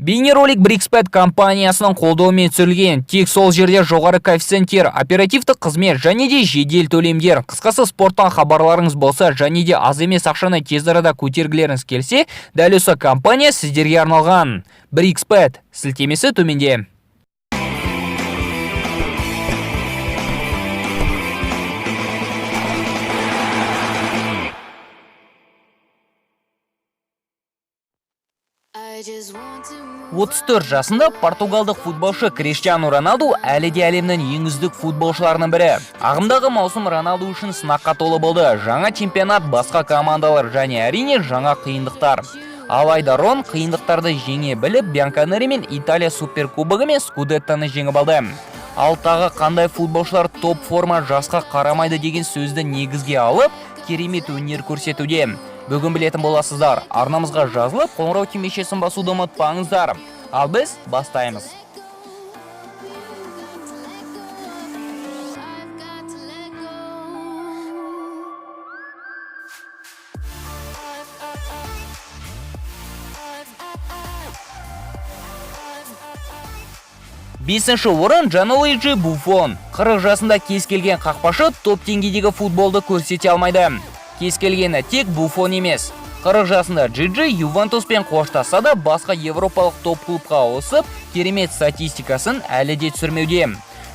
Бейнеролик Брикспет компаниясының қолдауымен түсірілген. Тек сол жерде жоғары коэффициенттер, оперативті қызмет және де жедел төлемдер. Қысқасы, спорттан хабарларыңыз болса және де аз емес ақшаны тез арада көтергілеріңіз келсе, дәл осы компания сіздерге арналған. Брикспет сілтемесі төменде. I just want to move. 34 жасында португалдық футболшы Криштиану Роналду әлі де әлемнің ең үздік футболшыларының бірі. Ағымдағы маусым Роналду үшін сынаққа толы болды. Жаңа чемпионат, басқа командалар және, әрине, жаңа қиындықтар. Алайда Рон қиындықтарды жеңе біліп, Бьянконери мен Италия суперкубогы мен Скудеттаны жеңіп алды. Ал тағы қандай футболшылар топ форма, жасқа қарамайды деген сөзді негізге алып, керемет өнер көрсетуде? Бүгін білетін боласыздар. Арнамызға жазылып, қоңырау түймешесін басуды ұмытпаңыздар. Ал біз бастаймыз. I've got to let go. Бесінші орын — Джанлуиджи Буффон. 40 жасында кез келген қақпашы топ деңгейдегі футболды көрсете алмайды. Кез келгені тек Буффон емес. 40 жасында Джиджи Ювентуспен қоштасса да, басқа европалық топ клубқа ауысып, керемет статистикасын әлі де түсірмеуде.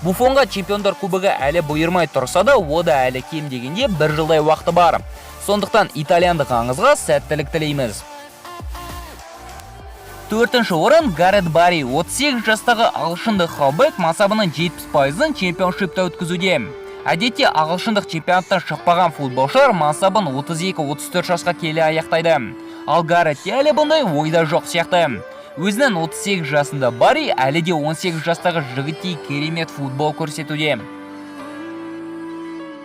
Буффонға чемпиондар кубогы әлі бұйырмай тұрса да, ода әлі кем дегенде бір жылдай уақыты бар. Сондықтан итальяндық аңызға сәттілік тілейміз. Төртінші орын — Гарет Барри. 38 жастағы ағылшындық хавбек мансабының 70 пайызын чемпионшипта өткізуде. Әдетте ағылшындық чемпионаттан шықпаған футболшылар мансабын 32-34 жасқа келе аяқтайды. Ал Гарретте әлі бұндай ойда жоқ сияқты. Өзінің 38 жасында Барри әлі де 18 жастағы жігіттей керемет футбол көрсетуде.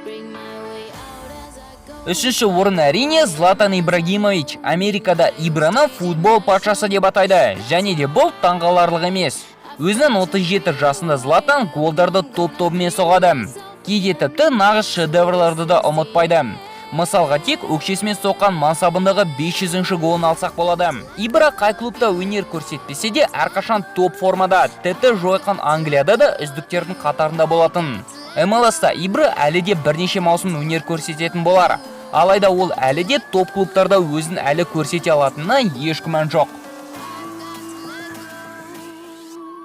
Bring my way out as I go. Үшінші орын, әрине, Златан Ибрагимович. Америкада Ибраны футбол патшасы деп атайды. Және де бұл таңғаларлық емес. Өзінің 37 жасында Златан голдарды топ-тобымен соғады. Кейде тіпті нағыз шедеврларды да ұмытпайды. Мысалға, тек өкшесімен соққан мансабындағы 500-ші голын алсақ болады. Ибра қай клубта өнер көрсетпесе де, әрқашан топ формада, тіпті жойқан Англияда да үздіктердің қатарында болатын. МЛС-та Ибра әлі де бірнеше маусым өнер көрсететін болар. Алайда ол әлі де топ клубтарда өзін әлі көрсете алатынына еш күмән жоқ.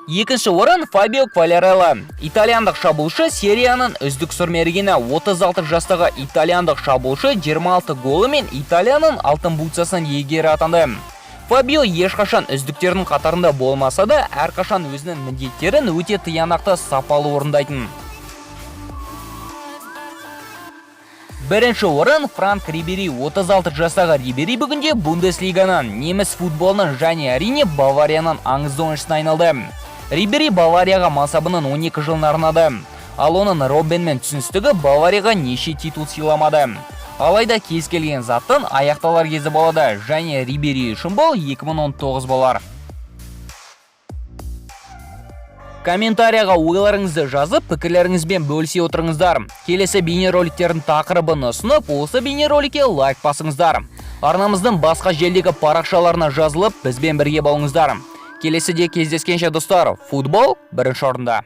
Екінші орын — Фабио Квалярелла. Итальяндық шабуылшы серияның үздік сұрмергені. 36 жастағы итальяндық шабуылшы 26 голымен Италияның алтын бутсасының иегері атанды. Фабио ешқашан үздіктердің қатарында болмаса да, әрқашан өзінің міндеттерін өте тиянақты, сапалы орындайтын. Бірінші орын — Франк Рибери. 36 жастағы Рибери бүгінде Бундеслиганың, неміс футболының және, әрине, Баварияның аңызды ойыншысына айналды. Рибери Баварияға мансабының 12 жылын арнады. Ал оның Роббенмен түсіністігі Баварияға неше титул сыйламады. Алайда кез келген заттың аяқталар кезі болады және Рибери үшін бұл 2019 болар. Комментарияға ойларыңызды жазып, пікірлеріңізбен бөлісе отырыңыздар. Келесі бейнероликтердің тақырыбын ұсынып, осы бейнероликке лайк басыңыздар. Арнамыздың басқа желдегі парақшаларына жазылып, бізбен бірге болыңыздар. Келесіде кездескенше, достар, футбол бірінші орында.